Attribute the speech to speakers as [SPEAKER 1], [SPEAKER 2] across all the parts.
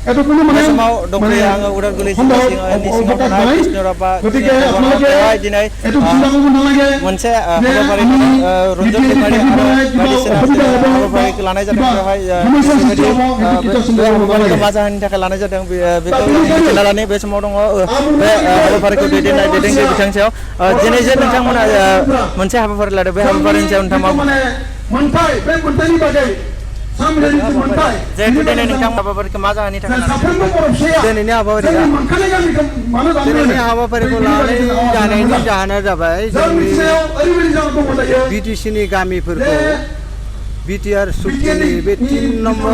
[SPEAKER 1] समाव दंफैयो आङो उदालगुरि जिल्लानि सिङाव थानाय कृष्णरापा बेवहाय दिनै मोनसे हाबाफारि रन्जन दैमारि आरो बायदिसिना हाबाफारिखौ लानाय जादों बेवहाय बे हाबाफारिखौ मा जाहोननि थाखाय लानाय जादों बेखौ मिथिना लानि बे समाव दङ बे हाबाफारिखौ दैदेनगिरि बिथांनि सायाव दिनै जे नोंथांमोना मोनसे हाबाफारि लादों बे हाबाफारिनि सायाव नोंथाङा जिहेतु दिनै नोंथां हाबाफारिखौ मा जाहोननि थाखाय
[SPEAKER 2] दिनैनि हाबाफारिखौ लानाय जानायनि जाहोना जाबाय जोंनि बिटिसिनि गामिफोरखौ बिटिआर सुक्तिनि बे 3 नम्बर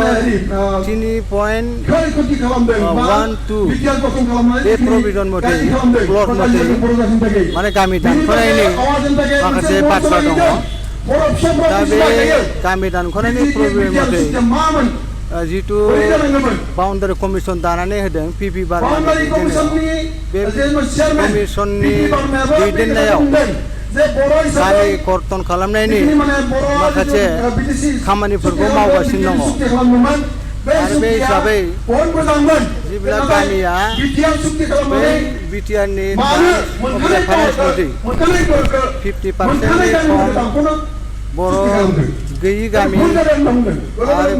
[SPEAKER 2] 3.12 बे प्रभिजन मथे क्लज मथे माने गामि दानख'नायनि माखासे बाथ्रा दङ दा बे गामि दानख'नायनि प्रब्लेम मथे जितु बाउन्डारि कमिसन दानानै होदों पिपि बारमानि बे कमिसननि दैदेननायाव गामि कर्तन खालामनायनि माखासे खामानिफोरखौ मावगासिनो दङ आरो बे हिसाबै जेब्ला गामिया बै बिटिआरनि फाइनान्स मथे 50% खम बर' गैयि गामि आरो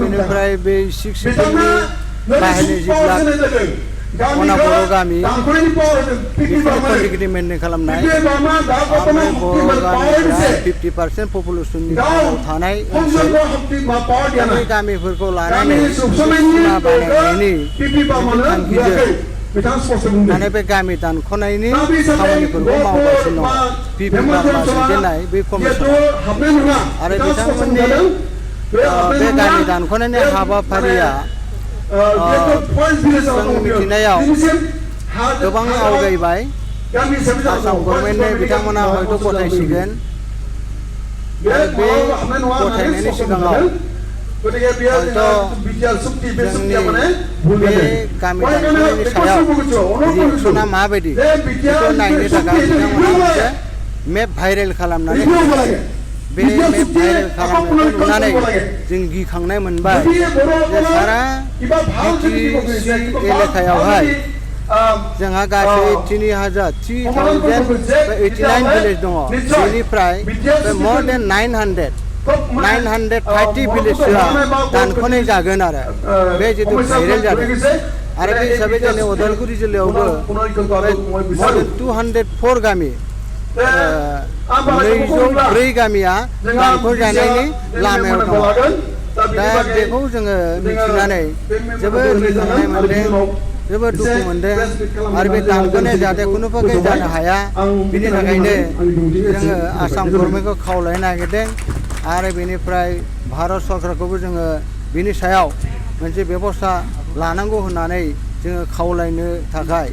[SPEAKER 2] बेनिफ्राय बे 60% बाहेरनि जेब्ला अना बर' गामि कन्टिगिउटि मेनटेन खालामनाय ओमफ्राय बर' गामिफोरा 50% पपुलेसननि थानाय ओनसोल बे गामिफोरखौ लानानै सिमा बानायनायनि थांखिजों माने बे गामि दानख'नायनि खामानिफोरखौ मावगासिनो दङ पिपि बार्मा दैदेननाय बे कमिसन आरो बिथांमोननि बे गामि दानख'नायनि हाबाफारिया जों मिथिनायाव गोबां आवगायबाय आसाम गभर्नमेन्टनो बिथांमोना हयथ' गथायसिगोन आरो बे गथायनायनि सिगाङाव हयथ' जोंनि बे गामि दानख'नायनि सायाव रिएक्सना माबायदि बेखौ नायनो थाखाय बिथांमोना मोनसे मेप भाइरेल खालामनानै बे मेप भाइरेल खालामनायखौ नुनानै जों गिखांनाय मोनबाय जे सारा बिटिसि एलेकायावहाय जोंहा गासै 3089 भिलेज दङ बेनिफ्राय मर देन 930 भिलेजआ दानख'नाय जागोन आरो बे जितु भाइरेल जादों आरो बे हिसाबै जोंनि उदालगुरि जिल्लायावबो मर देन 204 गामि 204 गामिया दानख'जानायनि लामायाव दङ दा बेखौ जोङो मिथिनानै जोबोद गिखांनाय मोनदों जोबोद दुखु मोनदों आरो बे दानख'नाया जाहाथे खुनु पक्षै जानो हाया बिनि थाखायनो जोङो आसाम गभर्नमेन्टखौ खावलायनो नागिरदों आरो बेनिफ्राय भारत सरकारखौबो जोङो बिनि सायाव मोनसे बेबस्था लानांगौ होननानै जोङो खावलायनो थाखाय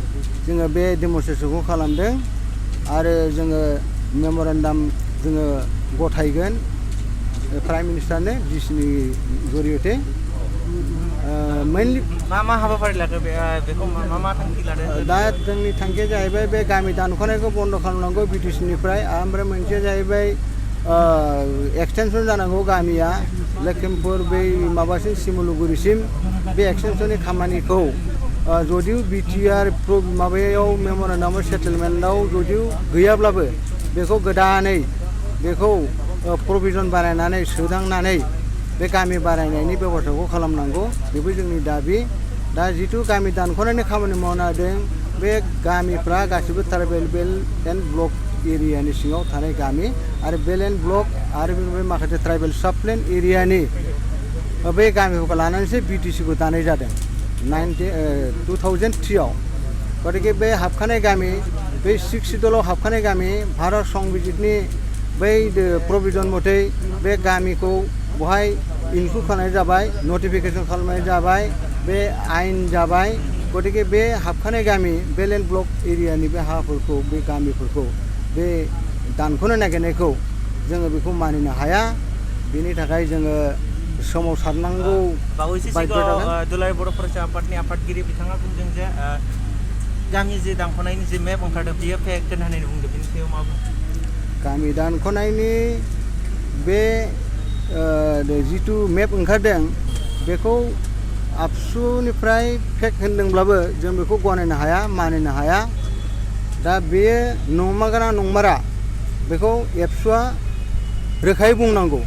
[SPEAKER 2] जोङो बे डेमनस्ट्रेसनखौ खालामदों आरो जोङो मेम'रेन्डाम जोङो गथायगोन प्राइम मिनिस्टारनो डिसिनि जरियते मेनलि
[SPEAKER 1] मा हाबाफारि लादों बेखौ मा थांखि लादों
[SPEAKER 2] दा जोंनि थांखिया जाहैबाय बे गामि दानख'नायखौ बन्द' खालामनांगौ बिटिसिनिफ्राय ओमफ्राय मोनसेया जाहैबाय एक्सटेनसन जानांगौ गामिया लखिमपुर बै माबासिम सिमुलुगुरिसिम बे एक्सटेनसननि खामानिखौ जदिव बिटिआर माबायाव मेम'रेन्डामाव सेटेलमेन्टआव जदिव गैयाब्लाबो बेखौ गोदानै बेखौ प्रभिजन बानायनानै सोदांनानै बे गामि बानायनायनि बेबस्थाखौ खालामनांगौ बेबो जोंनि दाबि दा जिथु गामि दानख'नायनि खामानि मावनो हादों बे गामिफ्रा गासिबो ट्राइबेल बेल्ट एन्ड ब्लक एरियानि सिङाव थानाय गामि आरो बेल्ट एन्ड ब्लक आरो बेनिफ्राय माखासे ट्राइबेल साबप्लेन एरियानि बे गामिखौ लानानैसो बिटिसिखौ दानाय जादों 2003आव गतिके बे हाबखानाय गामि बे 6 सिडुलाव हाबखानाय गामि भारत संबिजितनि बै प्रभिजन मथे बे गामिखौ बहाय इनक्लुड खालामनाय जाबाय नटिफिकेसन खालामनाय जाबाय बे आइन जाबाय गतिके बे हाबखानाय गामि बेल्ट एन्ड ब्लक एरियानि बे हाफोरखौ बे गामिफोरखौ बे दानख'नो नागिरनायखौ जोङो बेखौ मानिनो हाया बेनि थाखाय जोङो सोमावसारनांगौ
[SPEAKER 1] बावैसो सिगाङाव दुलाराय बर' फरायसा आफादनि आफादगिरि बिथाङा बुंदों जे गामि जे दानख'नायनि जे मेप ओंखारदों बियो फेक होननानै बुंदों बेनि सायाव मा बुङो
[SPEAKER 2] गामि दानख'नायनि बे जिथु मेप ओंखारदों बेखौ आबसुनिफ्राय फेक होनदोंब्लाबो जों बेखौ गनायनो हाया मानिनो हाया दा बेयो नंमारगोना नंमारा बेखौ एबसुआ रोखायै बुंनांगौ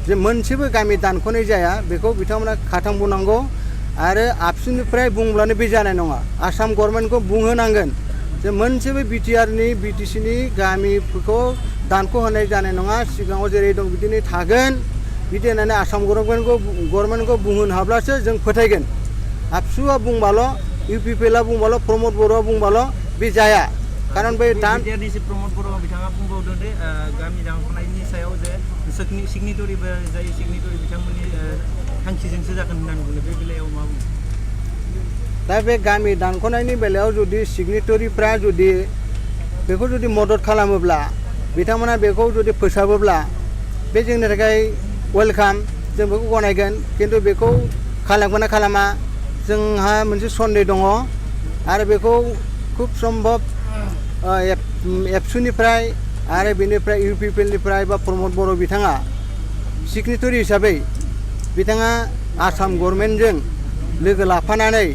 [SPEAKER 2] जे मोनसेबो गामि दानख'नाय जाया बेखौ बिथांमोना खाथांबावनांगौ आरो आबसुनिफ्राय बुंब्लानो बे जानाय नङा आसाम गभर्नमेन्टखौ बुंहोनांगोन जे मोनसेबो बिटिआरनि बिटिसिनि गामिफोरखौ दानख'होनाय जानाय नङा सिगाङाव जेरै दं बिदिनो थागोन बिदि होननानै आसाम गभर्नमेन्टखौ बुंहोनो हाब्लासो जों फोथायगोन आबसुआ बुंबाल' इउपिपिएलआ बुंबाल' प्रमद बर'आ बुंबाल' बे जाया कारन बै
[SPEAKER 1] बिटिआरनि प्रमद बर' बिथाङा बुंबावदों दे गामि दानख'नायनि सायाव जे सिगनेटरिबो जाय सिगनेटरि बिथांमोननि थांखिजोंसो जागोन होननानै बुङो बे बेलायाव मा बुङो
[SPEAKER 2] दा बे गामि दानख'नायनि बेलायाव जुदि सिगनेटरिफ्रा जुदि बेखौ जुदि मदद खालामोब्ला बिथांमोना बेखौ जुदि फोसाबोब्ला बे जोंनि थाखाय वेलकाम जों बेखौ गनायगोन खिन्थु बेखौ खालामगोन ना खालामा जोंहा मोनसे सन्देह दङ आरो बेखौ खुब सम्भब एबसुनिफ्राय आरो बेनिफ्राय इउपिपिएलनिफ्राय बा प्रमद बर' बिथाङा सिगनेटरि हिसाबै बिथाङा आसाम गभर्नमेन्टजों लोगो लाफानानै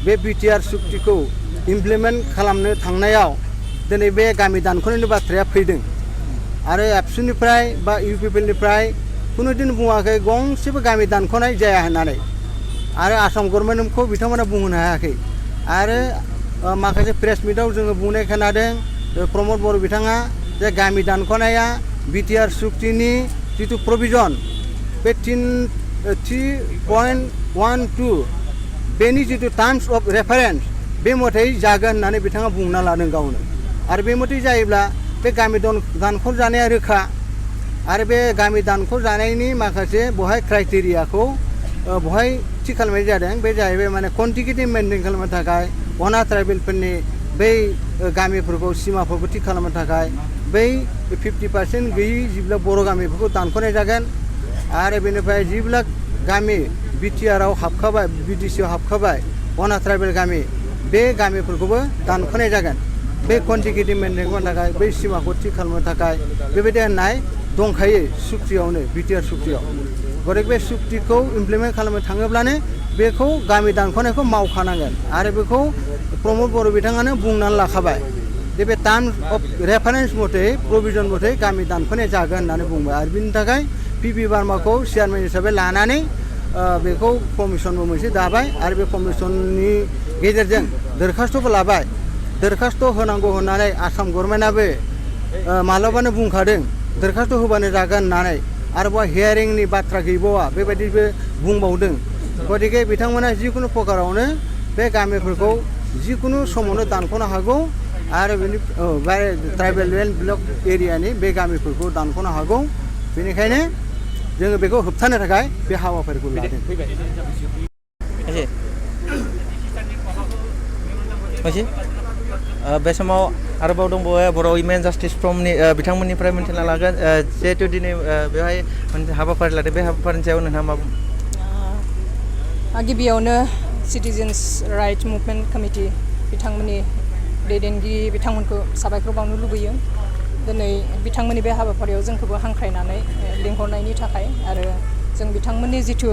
[SPEAKER 2] बे बिटिआर सुक्तिखौ इमप्लिमेन्ट खालामनो थांनायाव दिनै बे गामि दानख'नायनि बाथ्राया फैदों आरो एबसुनिफ्राय बा इउपिपिएलनिफ्राय खुनु दिन बुङाखै गंसेबो गामि दानख'नाय जाया होननानै आरो आसाम गभर्नमेन्टखौ बिथांमोना बुंहोनो हायाखै आरो माखासे प्रेस मिटआव जोङो बुंनाय खोनादों प्रमद बर' बिथाङा जे गामि दानख'नाया बिटिआर सुक्तिनि जिथु प्रभिजन बे 3.12 बेनि जिथु टार्म्स अफ रेफारेन्स बे मथै जागोन होननानै बिथाङा बुंना लादों गावनो आरो बे मथै जायोब्ला बे गामि दानख' जानाया रोखा आरो बे गामि दानख' जानायनि माखासे बहाय क्राइटेरियाखौ बहाय थि खालामनाय जादों बे जाहैबाय माने कन्टिगिउटि मेनटेन खालामनो थाखाय अना ट्राइबेलफोरनि बै गामिफोरखौ सिमाफोरखौ थि खालामनो थाखाय बै 50% गैयि जिब्ला बर' गामिफोरखौ दानख'नाय जागोन आरो बेनिफ्राय जिब्ला गामि बिटिआरआव हाबखाबाय बिटिसिआव हाबखाबाय अना ट्राइबेल गामि बे गामिफोरखौबो दानख'नाय जागोन बे कन्टिगिउटि मेनटेन खालामनो थाखाय बै सिमाखौ थि खालामनो थाखाय बेबायदि होननाय दंखायो सुक्तियावनो बिटिआर सुक्तियाव गतिके बे सुक्तिखौ इमप्लिमेन्ट खालामनो थाङोब्लानो बेखौ गामि दानख'नायखौ मावखानांगोन आरो बेखौ प्रमद बर' बिथाङानो बुंनानै लाखाबाय जे बे टार्म्स अफ रेफारेन्स मथै प्रभिजन मथै गामि दानख'नाय जागोन होननानै बुंबाय आरो बिनि थाखाय पिपि बार्माखौ चेयारमेन हिसाबै लानानै बेखौ कमिसनबो मोनसे दाबाय आरो बे कमिसननि गेजेरजों दरखास्तबो लाबाय दरखास्त होनांगौ होननानै आसाम गभर्नमेन्टआबो मालाबानो बुंखादों दरखास्त होबानो जागोन होननानै आरोबाव हियारिंनि बाथ्रा गैबावा बेबायदिबो बुंबावदों गतिके बिथांमोना जिखुनु प्रकारावनो बे गामिफोरखौ जिखुनु समावनो दानख'नो हागौ आरो बेनि ट्राइबेल बेल्ट ब्लक एरियानि बे गामिफोरखौ दानख'नो हागौ बेनिखायनो जोङो बेखौ होबथानो थाखाय बे हाबाफारिखौ लादों
[SPEAKER 1] बे समाव आरोबाव दंबावो बर' वुमेन जास्टिस फर्मनि बिथांमोननिफ्राय मिन्थिना लागोन जिहेतु दिनै बेवहाय मोनसे हाबाफारि लादों बे हाबाफारिनि सायाव नोंथाङा मा बुङो
[SPEAKER 3] गिबियावनो सिटिजेन्स राइट मुभमेन्ट कमिटि बिथांमोननि दैदेनगिरि बिथांमोनखौ साबायखर बावनो लुबैयो दिनै बिथांमोननि बे हाबाफारियाव जोंखौबो हांख्रायनानै लिंहरनायनि थाखाय आरो जों बिथांमोननि जिथु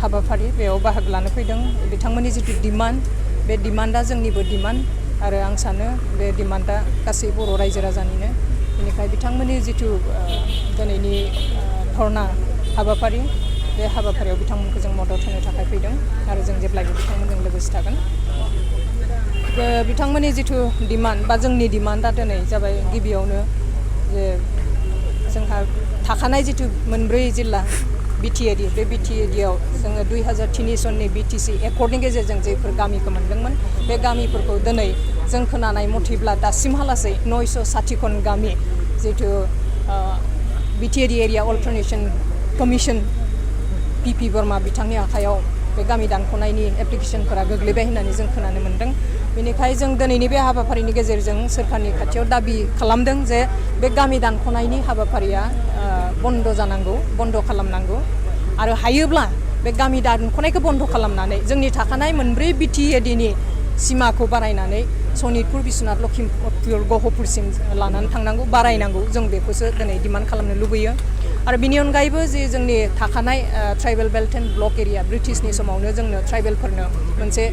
[SPEAKER 3] हाबाफारि बेयाव बाहागो लानो फैदों बिथांमोननि जिथु डिमान्ड बे डिमान्डआ जोंनिबो डिमान्ड आरो आं सानो बे डिमान्डआ गासै बर' रायजो राजानिनो बेनिखाय बिथांमोननि जिथु दिनैनि धरना हाबाफारि बे हाबाफारियाव बिथांमोनखौ जों मदद होनो थाखाय फैदों आरो जों जेब्लायबो बिथांमोनजों लोगोसे थागोन बिथांमोननि जिथु डिमान्ड बा जोंनि डिमान्डआ दिनै जाबाय गिबियावनो जे जोंहा थाखानाय जिथु मोनब्रै जिल्ला बिटिएडि बे बिटिएडिआव जोङो 2003 सननि बिटिसि एकर्डनि गेजेरजों जेफोर गामिखौ मोनदोंमोन बे गामिफोरखौ दिनै जों खोनानाय मथेब्ला दासिमहालासै 960 गामि जिथु BTAD area अल्टारनेशन commission Pipi Burma बिथांनि आखायाव बे गामि दानख'नायनि एप्लिकेशनफोरा गोग्लैबाय होननानै जों खोनानो मोन्दों बेनिखाय जों दिनैनि बे हाबाफारिनि गेजेरजों सोरखारनि खाथियाव दाबि खालामदों जे बे गामि दानख'नायनि हाबाफारिया बन्द जानांगौ बन्द खालामनांगौ आरो हायोब्ला बे गामि दानख'नायखौ बन्द खालामनानै जोंनि थाखानाय मोनब्रै बिटिएडिनि सिमाखौ बारायनानै सनितपुर बिश्वनाथ लखिमपुर गहपुरसिम लानानै थांनांगौ बारायनांगौ जों बेखौसो दिनै डिमान्ड खालामनो लुबैयो आरो बिनि अनगायैबो जे जोंनि थाखानाय tribal belt and block area ब्रिटिशनि समावनो जोंनो ट्राइबेलफोरनो मोनसे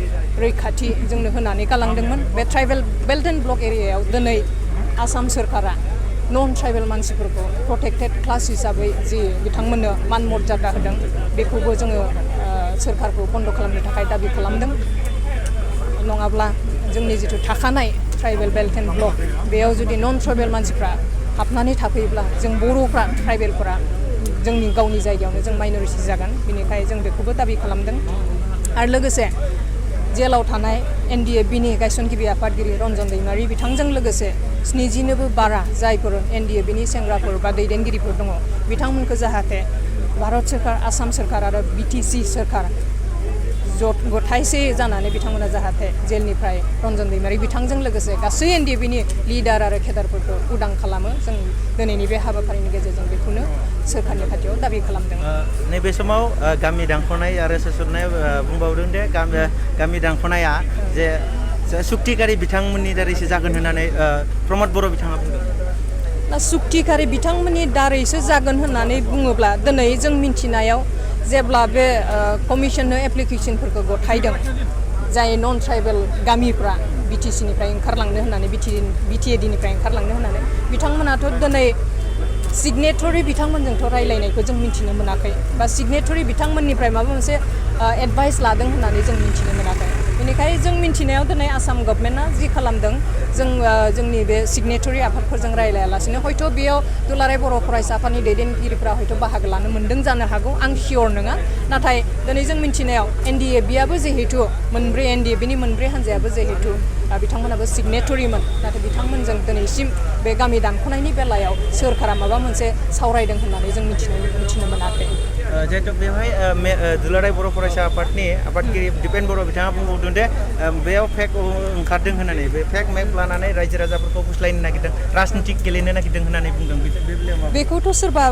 [SPEAKER 3] रैखाथि जोंनो होनानै गालांदोंमोन बे ट्राइबेल बेल्ट एन्ड ब्लक एरियायाव दिनै आसाम सोरखारा नन ट्राइबेल मानसिफोरखौ प्रटेक्टेड क्लास हिसाबै जि बिथांमोननो मान मर्यादा होदों बेखौबो जोङो सोरखारखौ बन्द खालामनो थाखाय दाबि खालामदों नङाब्ला जोंनि जिथु थाखानाय ट्राइबेल बेल्ट एन्ड ब्लक बेयाव जुदि नन ट्राइबेल मानसिफ्रा हाबनानै थाफैयोब्ला जों बर'फ्रा ट्राइबेलफोरा जोंनि गावनि जायगायावनो जों माइनरिटि जागोन बेनिखायनो जों बेखौबो दाबि खालामदों आरो लोगोसे जेलाव थानाय NDA-Bनि गायसनगिरि आफादगिरि रन्जन दैमारि बिथांजों लोगोसे 70निबो बारा जायफोर NDA-Bनि सेंग्राफोर बा दैदेनगिरिफोर दङ बिथांमोनखौ जाहाथे भारत सोरखार आसाम सोरखार आरो BTC सोरखार गथायसे जानानै बिथांमोना जाहाथे जेलनिफ्राय रन्जन दैमारि बिथांजों लोगोसे गासै NDA-Bनि लिडार आरो केडारफोरखौ उदां खालामो जों दिनैनि बे हाबाफारिनि गेजेरजों बेखौनो सोरखारनि खाथियाव दाबि खालामदों
[SPEAKER 1] नैबे समाव गामि दानख'नाय आरो सोसननाय बुंबावदों दे गामि दानख'नाया जे सुक्तिकारि बिथांमोननि दारैसो जागोन होननानै प्रमद बर' बिथाङा बुंदों
[SPEAKER 3] सुक्तिकारि बिथांमोननि दारैसो जागोन होननानै बुङोब्ला दिनै जों मिन्थिनायाव जेब्ला बे कमिसननो एप्लिकेसनफोरखौ गथायदों जाय नन ट्राइबेल गामिफ्रा BTC-निफ्राय ओंखारलांनो होननानै BTAD-निफ्राय ओंखारलांनो होननानै बिथांमोनाथ' दिनै सिगनेटरि बिथांमोनजोंथ' रायलायनायखौ जों मिन्थिनो मोनाखै बा सिगनेटरि बिथांमोननिफ्राय माबा मोनसे एडभाइस लादों होननानै जों मिन्थिनो मोनाखै बेनिखायनो जों मिन्थिनायाव दिनै आसाम गभर्नमेन्टआ जि खालामदों जों जोंनि बे सिगनेटरि आफादफोरजों रायलायालासिनो हयथ' बेयाव दुलाराय बर' फरायसा आफादनि दैदेनगिरिफ्रा हयथ' बाहागो लानो मोन्दों जानो हागौ आं सियर नङा नाथाय दिनै जों मिन्थिनायाव NDA-Bआबो जिहेतु मोनब्रै NDA-Bनि मोनब्रै हान्जायाबो जिहेतु बिथांमोनाबो सिगनेटरिमोन नाथाय बिथांमोनजों दिनैसिम बे गामि दानख'नायनि बेलायाव सोरखारा माबा मोनसे सावरायदों होननानै जों मिथिनो मोनाखै
[SPEAKER 1] जिहेतु बेवहाय दुलाराय बर' फरायसा आफादनि आफादगिरि दिपेन बर' बिथाङा बुंबावदों दे बेयाव फेक ओंखारदों होननानै बे फेक मेप लानानै रायजो राजाफोरखौ फुस्लायनो नागिरदों राजनितिक गेलेनो नागिरदों होननानै बुंदों बे बेलायाव
[SPEAKER 3] बेखौथ' सोरबा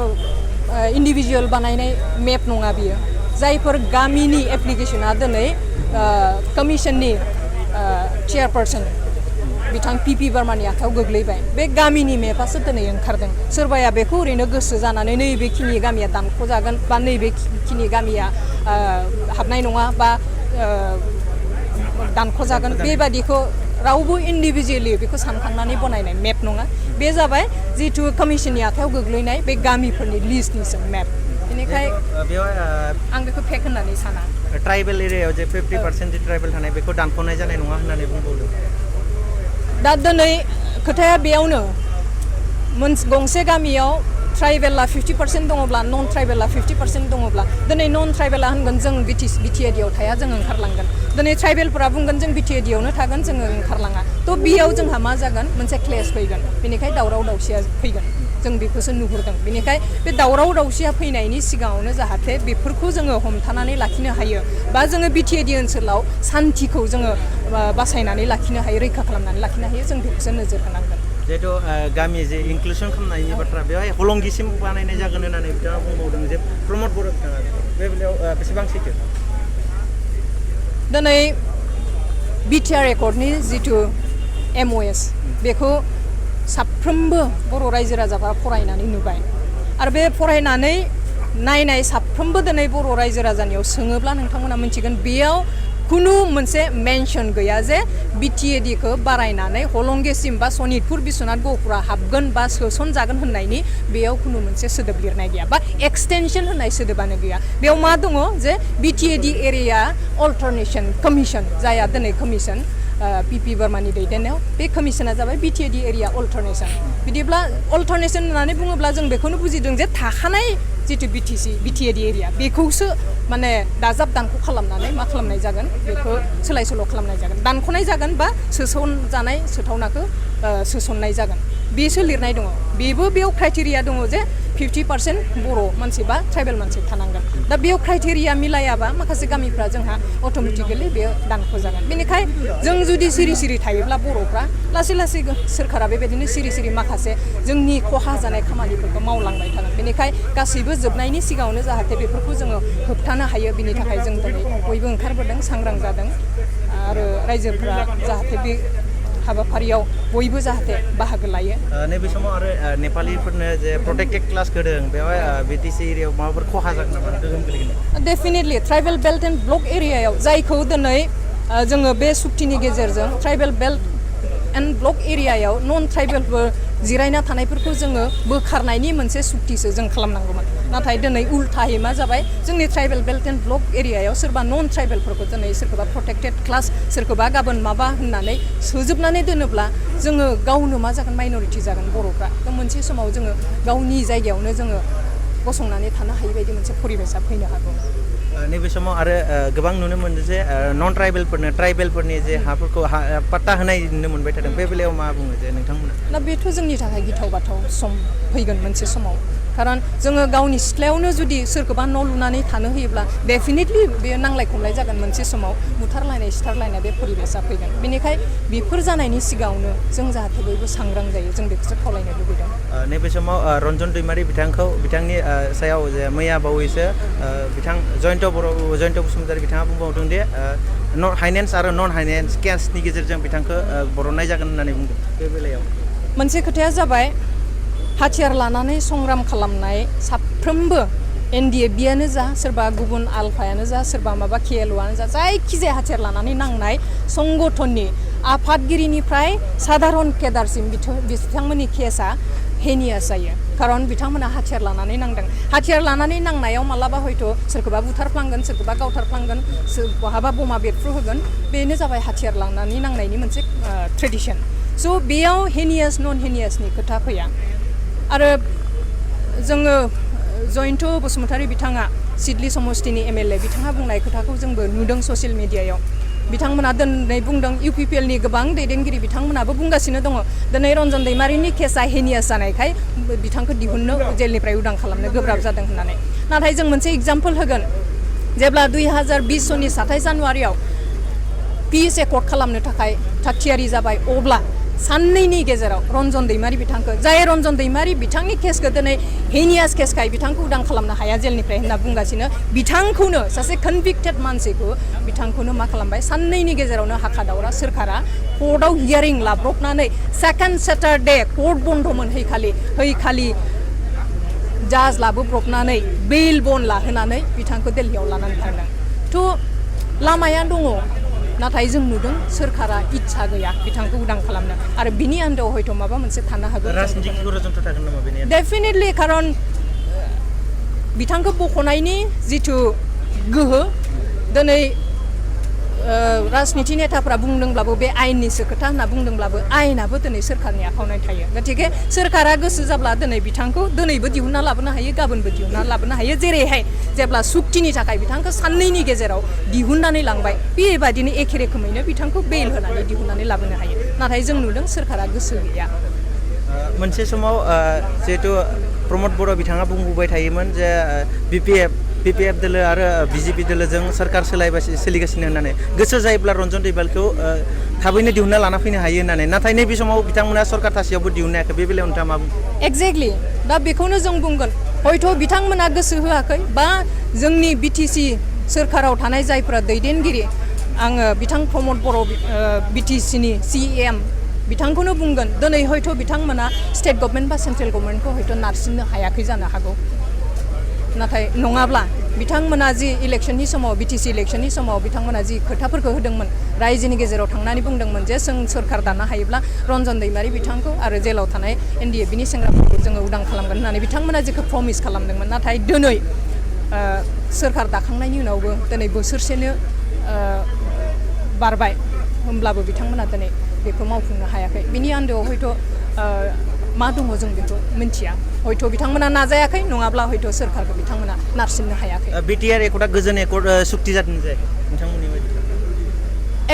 [SPEAKER 3] इन्डिभिजुवेल बानायनाय मेप नङा बियो जायफोर गामिनि एप्लिकेसना दिनै कमिसननि चेयारपारसन बिथां PP बर्मानि आखायाव गोग्लैबाय बे गामिनि मेपासो दिनै ओंखारदों सोरबाया बेखौ ओरैनो गोसो जानानै नैबेखिनि गामिया दानख'जागोन बा नैबेखिनि गामिया हाबनाय नङा बा दानख'जागोन बेबादिखौ रावबो इन्डिभिजुवेलि बेखौ सानखांनानै बनायनाय मेप नङा बे जाबाय जिथु कमिसननि आखायाव गोग्लैनाय बे गामिफोरनि लिस्टनिसो मेप बेनिखायनो आं बेखौ फेक होननानै साना
[SPEAKER 1] ट्राइबेल एरियायाव जे 50% ट्राइबेल थानाय बेखौ दानख'नाय जानाय नङा होननानै बुंबावदों
[SPEAKER 3] दा दिनै खोथाया बेयावनो गंसे गामियाव ट्राइबेला 50% दङब्ला नन ट्राइबेला 50% दङब्ला दिनै नन ट्राइबेला होनगोन जों BTAD-आव थाया जों ओंखारलांगोन दिनै ट्राइबेलफोरा बुंगोन जों BTAD-आवनो थागोन जोङो ओंखारलाङा थ' बेयाव जोंहा मा जागोन मोनसे क्लेश फैगोन बेनिखायनो दावराव दावसिया फैगोन जों बेखौसो नुहुरदों बेनिखायनो बे दावराव दावसिया फैनायनि सिगाङावनो जाहाथे बेफोरखौ जोङो हमथानानै लाखिनो हायो बा जोङो BTAD ओनसोलाव सान्थिखौ जोङो बासायनानै लाखिनो हायो रैखा खालामनानै लाखिनो हायो जों बेखौसो नोजोर होनांगोन
[SPEAKER 1] जिहेतु गामि जे इनक्लुसन खालामनायनि बाथ्रा बेवहाय हलंगिसिम बानायनाय जागोन होननानै बिथाङा बुंबावदों जे प्रमद बर' बिथाङा बे बेलायाव बेसेबां सैथो
[SPEAKER 3] दिनै BTR एकर्डनि जिथु MOS बेखौ साफ्रोमबो बर' रायजो राजाफ्रा फरायनानै नुबाय आरो बे फरायनानै नायनाय साफ्रोमबो दिनै बर' रायजो राजानियाव सोङोब्ला नोंथांमोना मिथिगोन बेयाव खुनु मोनसे मेनसन गैया जे BTAD-खौ बारायनानै हलंगेसिम बा सनितपुर बिश्वनाथ गहपुरा हाबगोन बा सोसनजागोन होननायनि बेयाव खुनु मोनसे सोदोब लिरनाय गैया बा एक्सटेनसन होननाय सोदोबानो गैया बेयाव मा दङ जे BTAD एरिया अल्टारनेशन कमिसन जाया दिनै कमिसन PP बर्मानि दैदेननायाव बे कमिसना जाबाय BTAD एरिया अल्टारनेशन बिदिब्ला अल्टारनेशन होननानै बुङोब्ला जों बेखौनो बुजिदों जे थाखानाय जिथु BTAD एरिया बेखौसो माने दाजाब दानख' खालामनानै मा खालामनाय जागोन बेखौ सोलाय सोल' खालामनाय जागोन दानख'नाय जागोन बा सोसनजानाय सोथावनाखौ सोसननाय जागोन बेसो लिरनाय दङ बेबो बेयाव क्राइटेरिया दङ जे 50% बर' मानसि बा ट्राइबेल मानसि थानांगोन दा बेयाव क्राइटेरिया मिलायाबा माखासे गामिफ्रा जोंहा अट'मेटिकेलि बेयो दानख'जागोन बेनिखायनो जों जुदि सिरि सिरि थायोब्ला बर'फ्रा लासै लासै सोरखारा बेबायदिनो सिरि सिरि माखासे जोंनि खहा जानाय खामानिफोरखौ मावलांबाय थागोन बेनिखायनो गासैबो जोबनायनि सिगाङावनो जाहाथे बेफोरखौ जोङो होबथानो हायो बिनि थाखाय जों दिनै बयबो ओंखारबोदों सांग्रां जादों आरो रायजोफोरा जाहाथे बे हाबाफारियाव बयबो जाहाथे बाहागो लायो
[SPEAKER 1] नैबे समाव आरो नेपालिफोरनो जे प्रोटेक्टेड क्लास होदों बेवहाय बिटिसि एरियायाव माबाफोर खहा जागोन नामा गोहोम गोलैगोन
[SPEAKER 3] definitely tribal belt and block एरियायाव जायखौ दिनै जोङो बे सुक्तिनि गेजेरजों ट्राइबेल बेल्ट एन्ड ब्लक एरियायाव नन ट्राइबेलफोर जिरायना थानायफोरखौ जोङो बोखारनायनि मोनसे सुक्तिसो जों खालामनांगौमोन नाथाय दिनै उल्थायै मा जाबाय जोंनि ट्राइबेल बेल्ट एन्ड ब्लक एरियायाव सोरबा नन ट्राइबेलफोरखौ दिनै सोरखौबा प्रोटेक्टेड क्लास सोरखौबा गाबोन माबा होननानै सोजोबनानै दोनोब्ला जोङो गावनो मा जागोन माइनरिटि जागोन बर'फ्रा मोनसे समाव जोङो गावनि जायगायावनो जोङो गसंनानै थानो हायि बायदि मोनसे परिबेसा फैनो हागौ
[SPEAKER 1] नैबे समाव आरो गोबां नुनो मोनदों जे नन ट्राइबेलफोरनो ट्राइबेलफोरनि जे हाफोरखौ पाट्टा होनाय नुनो मोनबाय थादों बे बेलायाव मा बुङो जे नोंथांमोना
[SPEAKER 3] दा बेथ' जोंनि थाखाय गिथाव बाथाव सम फैगोन मोनसे समाव खारन जोङो गावनि सिथ्लायावनो जुदि सोरखौबा न' लुनानै थानो होयोब्ला डेफिनेटलि बेयो नांलाय खमलाय जागोन मोनसे समाव बुथारलायनाय सिथारलायनाय बे परिबेसा फैगोन बेनिखाय बेफोर जानायनि सिगाङावनो जों जाहाथे बयबो सांग्रां जायो जों बेखौसो खावलायनो लुबैदों नैबे
[SPEAKER 1] समाव रन्जन दैमारि बिथांनि सायाव जे मैया बावैसो बिथां जयन्त बसुमतारी बिथाङा बुंबावदों दि हाइनेन्स आरो नन हाइनेन्स केसनि गेजेरजों बिथांखौ बरननाय जागोन होननानै बुंदों बे बेलायाव
[SPEAKER 3] मोनसे खोथाया जाबाय हाथियार लानानै संग्राम खालामनाय साफ्रोमबो NDFBयानो जा सोरबा गुबुन आलफायानो जा सोरबा माबा KLOआनो जा जायखिजाया हाथियार लानानै नांनाय संगठननि आफादगिरिनिफ्राय साधारन केडारसिम बिथांमोननि केसआ हेनियास जायो खारन बिथांमोना हाथियार लानानै नांदों हाथियार लानानै नांनायाव मालाबा हयथ' सोरखौबा बुथारफ्लांगोन सोरखौबा गावथारफ्लांगोन बहाबा बमा बेरफ्रु होगोन बेनो जाबाय हाथियार लानानै नांनायनि मोनसे ट्रेडिशन स' बेयाव हेनियास नन हेनियासनि खोथा फैया आरो जोङो जयन्त बसुमतारी बिथाङा सिडली समस्तिनि MLA बिथाङा बुंनाय खोथाखौ जोंबो नुदों ससियेल मिडियायाव बिथांमोना दिनै बुंदों UPPLनि गोबां दैदेनगिरि बिथांमोनाबो बुंगासिनो दङ दिनै रन्जन दैमारिनि केसआ हेनियास जानायखाय बिथांखौ दिहुननो जेलनिफ्राय उदां खालामनो गोब्राब जादों होननानै नाथाय जों मोनसे एग्जाम्पल होगोन जेब्ला 2020 सननि 7 जानुवारियाव पिस एकर्ड खालामनो थाखाय थागथियारि जाबाय अब्ला साननैनि गेजेराव रन्जन दैमारि बिथांखौ जाय रन्जन दैमारि बिथांनि केसखौ दिनै हेनियास केसखाय बिथांखौ उदां खालामनो हाया जेलनिफ्राय होनना बुंगासिनो बिथांखौनो सासे कनभिक्टेड मानसिखौ बिथांखौनो मा खालामबाय साननैनि गेजेरावनो हाखा दावरा सोरखारा कर्टआव हियारिं लाब्रबनानै सेकेन्ड सेटारडे कर्ट बन्द'मोन हैखालि जाज लाबोब्रबनानै बेल बन्ड लाहोनानै बिथांखौ दिल्लीयाव लानानै थांदों थ' लामाया दङ नाथाय जों नुदों सोरखारा इच्छा गैया बिथांखौ उदां खालामनो आरो बिनि आन्दोआव हयथ' माबा मोनसे थानो हागौ डेफिनेटलि खारन बिथांखौ बख'नायनि जिथु गोहो दिनै राजनिति नेताफ्रा बुंदोंब्लाबो बे आयेननिसो खोथा होनना बुंदोंब्लाबो आयेनाबो दिनै सोरखारनि आखायाव थायो गतिके सोरखारा गोसो जाब्ला दिनै बिथांखौ दिनैबो दिहुनना लाबोनो हायो गाबोनबो दिहुनना लाबोनो हायो जेरैहाय जेब्ला सुक्तिनि थाखाय बिथांखौ साननैनि गेजेराव दिहुननानै लांबाय बेबायदिनो एखे रोखोमैनो बिथांखौ बेल होनानै दिहुननानै लाबोनो हायो नाथाय जों नुदों सोरखारा गोसो गैया
[SPEAKER 1] मोनसे समाव जिहेतु प्रमद बर' बिथाङा बुंबोबाय थायोमोन जे BPF दोलो आरो BJP दोलोजों सोरखार सोलिगासिनो होननानै गोसो जायोब्ला रन्जन दैमारिखौ थाबैनो दिहुनना लाना फैनो हायो होननानै नाथाय नैबे समाव बिथांमोना सरकार थासेयावबो दिहुननो हायाखै बे बेलायाव नोंथाङा मा बुङो
[SPEAKER 3] एक्जेक्टलि दा बेखौनो जों बुंगोन हयथ' बिथांमोना गोसो होआखै बा जोंनि BTC सोरखाराव थानाय जायफोरा दैदेनगिरि आङो बिथां प्रमद बर' BTCनि CEM बिथांखौनो बुंगोन दिनै हयथ' बिथांमोना स्टेट गभर्नमेन्ट बा सेन्ट्रेल गभर्नमेन्टखौ हयथ' नारसिननो हायाखै जानो हागौ नाथाय नङाब्ला बिथांमोना जि इलेक्शननि समाव BTC इलेक्शननि समाव बिथांमोना जि खोथाफोरखौ होदोंमोन रायजोनि गेजेराव थांनानै बुंदोंमोन जे जों सोरखार दानो हायोब्ला रन्जन दैमारि बिथांखौ आरो जेलाव थानाय NDFBनि सेंग्राफोरखौ जोङो उदां खालामगोन होननानै बिथांमोना जेखौ प्रमिस खालामदोंमोन नाथाय दिनै सोरखार दाखांनायनि उनावबो दिनै बोसोरसेनो बारबाय होमब्लाबो बिथांमोना दिनै बेखौ मावफुंनो हायाखै बिनि आन्दोआव हयथ' मा दङ जों बेखौ मिन्थिया हयथ' बिथांमोना नाजायाखै नङाब्ला हयथ' सोरखारखौ बिथांमोना नारसिननो हायाखै
[SPEAKER 1] BTR एकर्डआ गोजोन एकर्ड सुक्ति जादों जायाखै नोंथांमोननि बायदि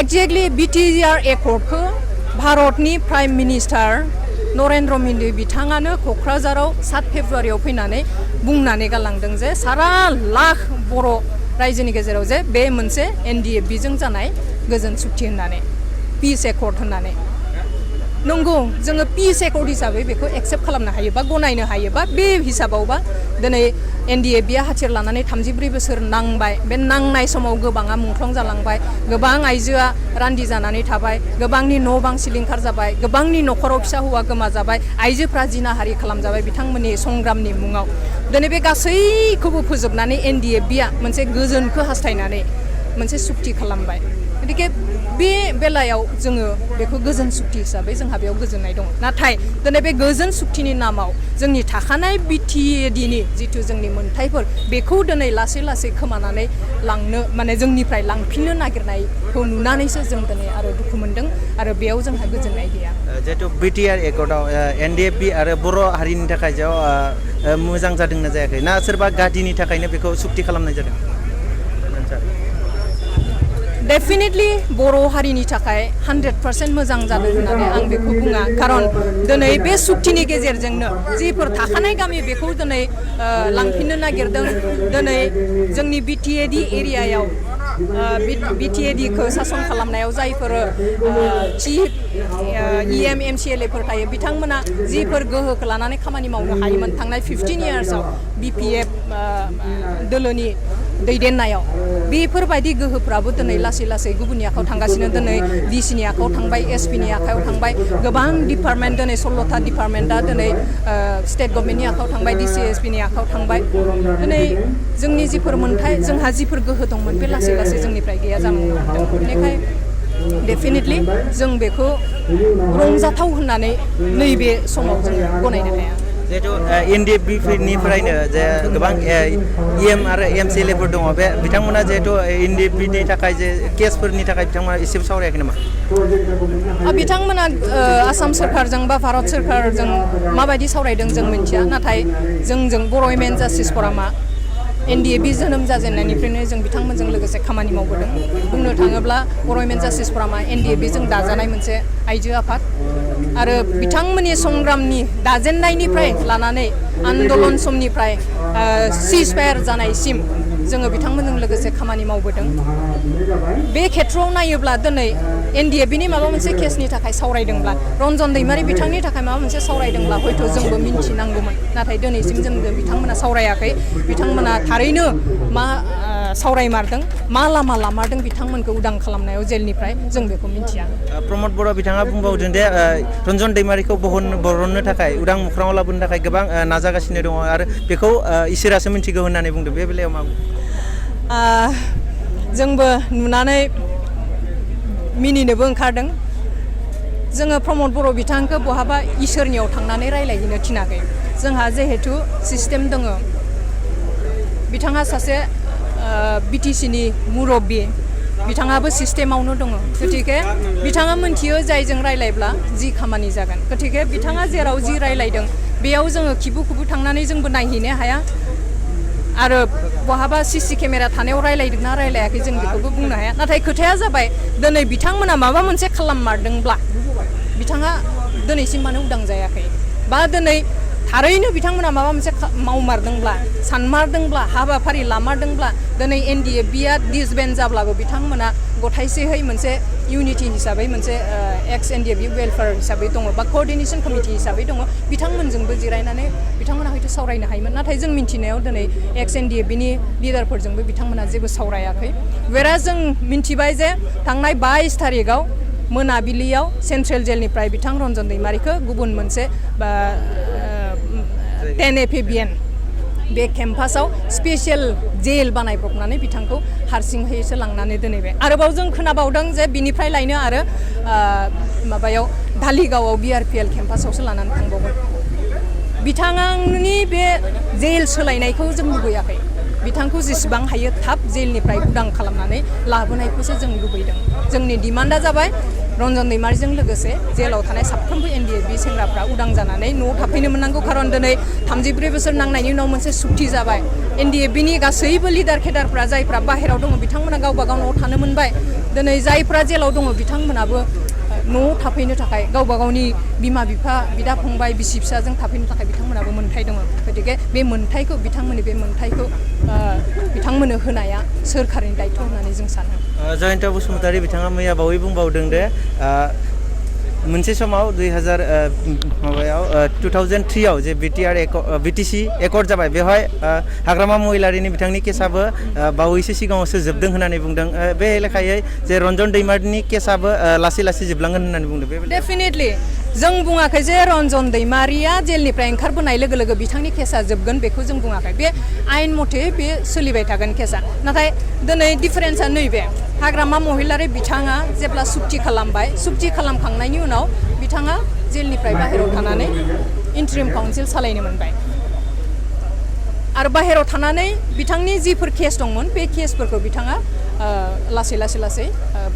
[SPEAKER 3] एक्जेक्टलि BTR एकर्डखौ भारतनि प्राइम मिनिस्टार नरेन्द्र मदि बिथाङानो क'क्राझाराव 7 फेब्रुवारियाव फैनानै बुंनानै गालांदों जे सारा लाख बर' रायजोनि गेजेराव जे बे मोनसे NDFBजों जानाय गोजोन सुक्ति होननानै पिस एकर्ड होननानै नंगौ जोङो पिस एकर्ड हिसाबै बेखौ एक्सेप्ट खालामनो हायो बा गनायनो हायो बा बे हिसाबावबा दिनै NDABआ हाथियार लानानै 34 बोसोर नांबाय बे नांनाय समाव गोबाङा मुंख्लं जालांबाय गोबां आइजोआ रान्दि जानानै थाबाय गोबांनि न' बां सिलिंखार जाबाय गोबांनि न'खराव फिसा हौवा गोमाजाबाय आइजोफ्रा जिनाहारि खालामजाबाय बिथांमोननि संग्रामनि मुङाव दिनै बे गासैखौबो फोजोबनानै NDABआ मोनसे गोजोनखौ हास्थायनानै मोनसे सुक्ति खालामबाय गतिके बे बेलायाव जोङो बेखौ गोजोन सुक्ति हिसाबै जोंहा बेयाव गोजोननाय दङ नाथाय दिनै बे गोजोन सुक्तिनि नामाव जोंनि थाखानाय BTADनि जिथु जोंनि मोनथायफोर बेखौ दिनै लासै लासै खोमानानै लांनो माने जोंनिफ्राय लांफिननो नागिरनायखौ नुनानैसो जों दिनै आरो दुखु मोनदों आरो बेयाव जोंहा गोजोननाय गैया
[SPEAKER 1] जिहेतु BTR एकर्डआव NDAB आरो बर' हारिनि थाखाय मोजां जादोंना जायाखै ना सोरबा गादिनि थाखायनो बेखौ सुक्ति खालामनाय जादों
[SPEAKER 3] डेफिनेटलि बर' हारिनि थाखाय 100% मोजां जादों होननानै आं बेखौ बुङा खारन दिनै बे सुक्तिनि गेजेरजोंनो जिफोर थाखानाय गामि बेखौ दिनै लांफिननो नागिरदों दिनै जोंनि BTAD एरियायाव BTADखौ सासन खालामनायाव जायफोर चिफ EM MCLAफोर थायो बिथांमोना जिफोर गोहोखौ लानानै खामानि मावनो हायोमोन थांनाय 15 इयार्सआव BPF दोलोनि दैदेननायाव बेफोरबायदि गोहोफ्राबो दिनै लासै लासै गुबुननि आखायाव थांगासिनो दिनै DCनि आखायाव थांबाय SPनि आखायाव थांबाय गोबां डिपार्टमेन्ट दिनै 16था डिपार्टमेन्टआ दिनै स्टेट गभर्नमेन्टनि आखायाव थांबाय DC SPनि आखायाव थांबाय दिनै जोंनि जिफोर मोनथाय जोंहा जिफोर गोहो दंमोन बे लासै लासै जोंनिफ्राय गैया जालांनो हमदों बेनिखायनो डेफिनेटलि जों बेखौ रंजाथाव होननानै नैबे समाव जों गनायनो हाया
[SPEAKER 1] जिहेतु NDABनिफ्रायनो जे गोबां EM आरो MCLAफोर दङ बे बिथांमोना जिहेतु NDABनि थाखाय जे केसफोरनि थाखाय बिथांमोना एसेबो सावरायाखै नामा
[SPEAKER 3] बिथांमोना आसाम सोरखारजों बा भारत सोरखारजों माबायदि सावरायदों जों मिथिया नाथाय जोंजों बर' वुमेन जास्टिस फरामा NDAB जोनोम जाजेननायनिफ्रायनो जों बिथांमोनजों लोगोसे खामानि मावबोदों बुंनो थाङोब्ला बर' वुमेन जास्टिस फरामा NDABजों दाजानाय मोनसे आइजो आफाद आरो बिथांमोननि संग्रामनि दाजेननायनिफ्राय लानानै आन्दलन समनिफ्राय सिजफायार जानायसिम जोङो बिथांमोनजों लोगोसे खामानि मावबोदों बे खेथ्रआव नायोब्ला दिनै NDABनि माबा मोनसे केसनि थाखाय सावरायदोंब्ला रन्जन दैमारि बिथांनि थाखाय माबा मोनसे सावरायदोंब्ला हयथ' जोंबो मिन्थिनांगौमोन नाथाय दिनैसिम जों बिथांमोना सावरायाखै बिथांमोना थारैनो मा सावरायमारदों मा लामा लामारदों बिथांमोनखौ उदां खालामनायाव जेलनिफ्राय जों बेखौ मिन्थिया
[SPEAKER 1] प्रमद बर' बिथाङा बुंबावदों दे रन्जन दैमारिखौ बरननो थाखाय उदां मोख्राङाव लाबोनो थाखाय गोबां नाजागासिनो दङ आरो बेखौ इसोरासो मिन्थिगौ होननानै बुंदों बे बेलायाव मा
[SPEAKER 3] जोंबो नुनानै मिनिनोबो ओंखारदों जोङो प्रमद बर' बिथांखौ बहाबा इसोरनियाव थांनानै रायलायहैनो थिनाखै जोंहा जिहेथु सिस्टेम दङ बिथाङा सासे BTCनि मुरब्बी बिथाङाबो सिस्टेमावनो दङ गतिके बिथाङा मोनथियो जायजों रायलायब्ला जि खामानि जागोन गतिके बिथाङा जेराव जि रायलायदों बेयाव जोङो खिबु थांनानै जोंबो नायहैनो हाया आरो बहाबा CC केमेरा थानायाव रायलायदोंना रायलायाखै जों बेखौबो बुंनो हाया नाथाय खोथाया जाबाय दिनै बिथांमोना माबा मोनसे खालाममारदोंब्ला बिथाङा दिनैसिम मानो उदां जायाखै बा दिनै थारैनो बिथांमोना माबा मोनसे मावमारदोंब्ला सानमारदोंब्ला हाबाफारि लामारदोंब्ला दिनै NDABआ डिसबेन्ड जाब्लाबो बिथांमोना गथायसेहै मोनसे इउनिटि हिसाबै मोनसे एक्स NDAB वेलफेयार हिसाबै दङ बा क'अर्डिनेशन कमिटि हिसाबै दङ बिथांमोनजोंबो जिरायनानै बिथांमोना हयथ' सावरायनो हायोमोन नाथाय जों मिन्थिनायाव दिनै एक्स NDABनि लिडारफोरजोंबो बिथांमोना जेबो सावरायाखै वेराज जों मिन्थिबाय जे थांनाय 22 थारिखआव मोनाबिलियाव सेन्ट्रेल जेलनिफ्राय बिथां रन्जन दैमारिखौ गुबुन मोनसे 10 FABN बे केम्पासाव स्पेशल जेल बानायब्रबनानै बिथांखौ हारसिंहैसो लांनानै दोनैबाय आरोबाव जों खोनाबावदों जे बिनिफ्राय लायनो आरो माबायाव धालिगावआव BRPL केम्पासावसो लानानै थांबावगोन बिथांनि बे जेल सोलायनायखौ जों लुबैयाखै बिथांखौ जेसेबां हायो थाब जेलनिफ्राय उदां खालामनानै लाबोनायखौसो जों लुबैदों जोंनि डिमान्डआ जाबाय रन्जन दैमारिजों लोगोसे जेलाव थानाय साफ्रोमबो NDAB सेंग्राफ्रा उदां जानानै न'आव थाफैनो मोननांगौ खारन दिनै 34 बोसोर नांनायनि उनाव मोनसे सुक्ति जाबाय NDABनि गासैबो लिडार केडारफ्रा जायफ्रा बाहेरायाव दङ बिथांमोना गावबा गाव न'आव थानो मोनबाय दिनै जायफ्रा जेलाव दङ बिथांमोनाबो न'आव थाफैनो थाखाय गावबा गावनि बिमा बिफा बिदा फंबाय बिसि फिसाजों थाफैनो थाखाय बिथांमोनाबो मोन्थाय दङ गतिके बे मोन्थायखौ बिथांमोननि बे मोन्थायखौ बिथांमोननो होनाया सोरखारनि दायथ' होननानै जों सानो
[SPEAKER 1] जयन्त बसुमतारी बिथाङा मैया बावै बुंबावदों दे मोनसे समाव 2003 आव जे बिटिसि एकर्ड जाबाय बेवहाय हाग्रामा महिलारिनि बिथांनि केसाबो बावैसो सिगाङावसो जोबदों होननानै बुंदों बे लेखायै जे रन्जन दैमारिनि केसाबो लासै लासै जोबलांगोन होननानै बुंदों बे
[SPEAKER 3] डेफिनेटली जों बुङाखै जे रन्जन दैमारिया जेलनिफ्राय ओंखारबोनाय लोगो लोगो बिथांनि केसा जोबगोन बेखौ जों बुङाखै बे आयेन मथे बे सोलिबाय थागोन केसा नाथाय दिनै डिफारेन्सआ नैबे हाग्रामा महिलारि बिथाङा जेब्ला सुक्ति खालामबाय सुक्ति खालामखांनायनि उनाव बिथाङा जेलनिफ्राय बाहेरायाव थानानै इन्ट्रिम काउन्सिल सालायनो मोनबाय आरो बाहेरायाव थानानै बिथांनि जिफोर केस दंमोन बे केसफोरखौ बिथाङा लासै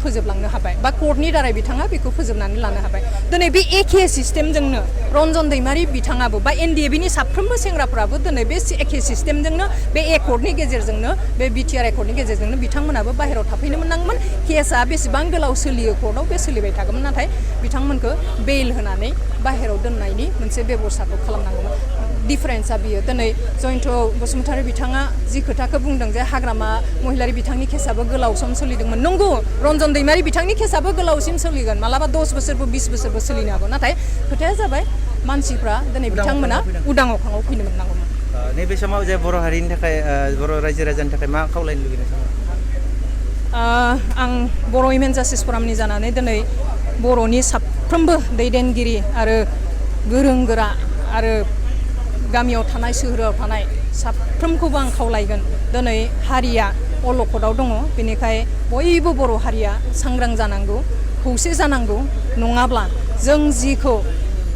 [SPEAKER 3] फोजोबलांनो हाबाय बा कर्टनि दारै बिथाङा बेखौ फोजोबनानै लानो हाबाय दिनै बे एखे सिस्टेमजोंनो रन्जन दैमारि बिथाङाबो बा एनडिएबिनि साफ्रोमबो सेंग्राफोराबो दिनै बे एखे सिस्टेमजोंनो बे एकर्डनि गेजेरजोंनो बे बिटिआर एकर्डनि गेजेरजोंनो बिथांमोनाबो बाहेरायाव थाफैनो मोननांगोन केसा बेसेबां गोलाव सोलियो कर्टआव बे सोलिबाय थागौमोन नाथाय बिथांमोनखौ बेल होनानै बाहेरायाव दोननायनि मोनसे बेबस्थाखौ खालामनांगौमोन डिफारेन्सआ बियो दिनै जयन्त बसुमतारी बिथाङा जि खोथाखौ बुंदों जे हाग्रामा महिलारि बिथांनि केसाबो गोलाव सम सोलिदोंमोन नंगौ रन्जन दैमारि बिथांनि केसाबो गोलावसिम सोलिगोन मालाबा 10 बोसोरबो 20 बोसोरबो सोलिनो हागौ नाथाय खोथाया जाबाय मानसिफ्रा दिनै बिथांमोना उदां अख्राङाव फैनो मोननांगौमोन
[SPEAKER 1] नैबे समाव जे बर' हारिनि थाखाय बर' रायजो राजानि थाखाय मा खावलायनो लुबैदों
[SPEAKER 3] आं बर' इमेन जास्टिस फरामनि जानानै दिनै बर'नि साफ्रोमबो दैदेनगिरि आरो गोरों गोरा आरो गामियाव थानाय सोहोराव थानाय साफ्रोमखौबो आं खावलायगोन दिनै हारिया अलखदाव दङ बेनिखाय बयबो बर' हारिया सांग्रां जानांगौ खौसे जानांगौ नङाब्ला जों जिखौ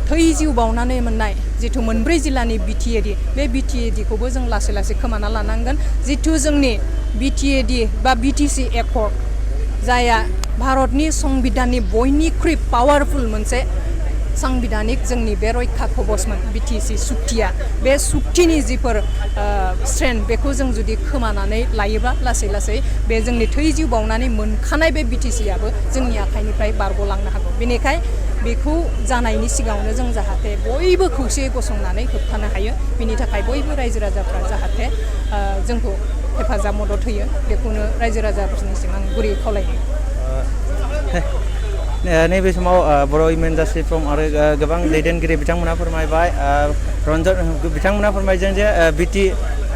[SPEAKER 3] थै जिउ बावनानै मोननाय जिथु मोनब्रै जिल्लानि बिटिएडि बे बिटिएडिखौबो जों लासै लासै खोमाना लानांगोन जिथु जोंनि बिटिएडि बा बिटिसि एकर्ड जाया भारतनि संबिधाननि बयनिख्रुइ पावारफुल मोनसे सांबिधानिक जोंनि बे रैखा कवचमोन बिटिसि सुक्तिया बे सुक्तिनि जिफोर स्ट्रेन्थ बेखौ जों जुदि खोमानानै लायोब्ला लासै लासै बे जोंनि थै जिउ बावनानै मोनखानाय बे बिटिसियाबो जोंनि आखाइनिफ्राय बारग'लांनो हागौ बेनिखाय बेखौ जानायनि सिगाङावनो जों जाहाथे बयबो खौसेयै गसंनानै होबथानो हायो बिनि थाखाय बयबो रायजो राजाफ्रा जाहाथे जोंखौ हेफाजाब मदद होयो बेखौनो रायजो राजाफोरनिसिम आं गुरै खावलायो
[SPEAKER 1] नैबे समाव बर' इमेन जास्टिस फर्म आरो गोबां दैदेनगिरि बिथांमोना फोरमायबाय रन्जन बिथांमोना फोरमायदों जे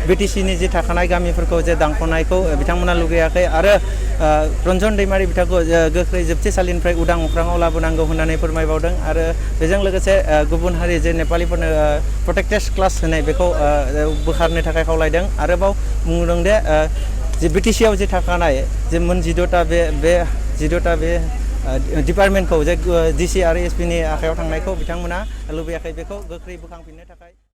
[SPEAKER 1] बिटिसिनि जे थाखानाय गामिफोरखौ जे दानख'नायखौ बिथांमोना लुगैयाखै आरो रन्जन दैमारि बिथांखौ गोख्रै जोबथेसालिनिफ्राय उदां अख्राङाव लाबोनांगौ होननानै फोरमायबावदों आरो बेजों लोगोसे गुबुन हारि जे नेपालिफोरनो प्रटेक्टेड क्लास होनाय बेखौ बोखारनो थाखाय खावलायदों आरोबाव बुंदों जे बिटिसिआव जे थाखानाय जे मोन 16टा बे डिपार्टमेन्टखौ जे डिसि आरो एसपिनि आखायाव थांनायखौ बिथांमोना लुबैयाखै बेखौ गोख्रै बोखांफिननो थाखाय